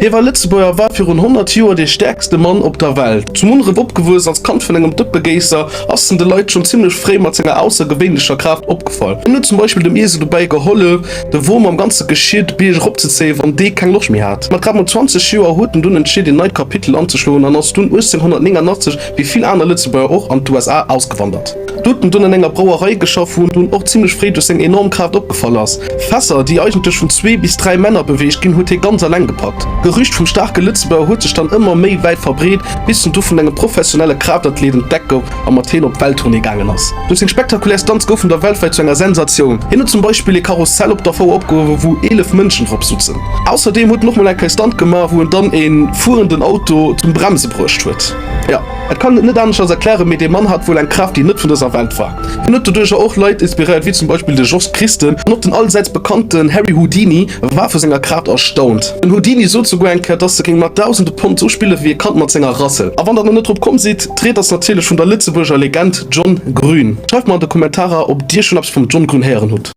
Hie war Lëtzebuerger a war virun 100 Joer dee stäerkste Mann op der Welt. Zu Munneref opgewuess als Kand vun engem Dëppegéisser, ass en de Leit schonn zimmlech fréi mat senger aussergewéinlecher Kraaft opgefall. Hien huet zum Beispill dem Iesel dobäi gehollef, de Won mam ganze Geschier de Bierg eropzezéien, wann dee keng Loscht méi hat. Mat grad mol 20 Joer huet en dunn entscheet, een neit Kapitel anzeschloen an ass dunn 1889, wéi vill aner Lëtzebuerger och, an d'USA ausgewandert. Do huet en dunn an enger Brauerei geschafft, wou en dunn och zimmlech fréi duerch seng enorm Kraaft opgefall ass. Fässer, déi eigentlech vun zwee bis dräi Männer beweegt ginn, huet hie ganz alleng gepackt. D'Gerücht vum staarke Lëtzebuerger huet sech dann ëmmer méi wäit verbreet, bis en du vun engem professionelle Kraaftathlet entdeckt gouf a mat hien op d'Welttournée gaangen ass. Duerch seng spektakulär Stunts gouf en da weltwäit zu enger Sensatioun. Hien huet zum Beispill ee Karussell op der Fouer opgehuewen, wou 11 Mënschen drop sutzen. Ausserdeem huet en och mol eng Kéier Stunt gemaach, wou en dann ee fuerenden Auto zum Bremse bruecht huet. Jo, et kann et net aneschters erklären, mee dee Mann hat wuel eng Kraaft, déi net vun dëser Welt war. Hien huet doduercher och Leit inspiréiert, wéi zum Beispill de Jos Christen an och den allsäits bekannten Harry Houdini war vu senger Kraaft erstaunt. Den Houdini sot souguer eng Kéier, dass e géing mat dausende Pond sou spille wéi e Kand mat senger Rassel. A wann der nach net drop komm sidd, d'Ried ass natierlech vun der Lëtzebuerger Legend John Grün. Schreift mer an de Kommentarer, ob dir schonn eppes vum John Grün héieren hutt.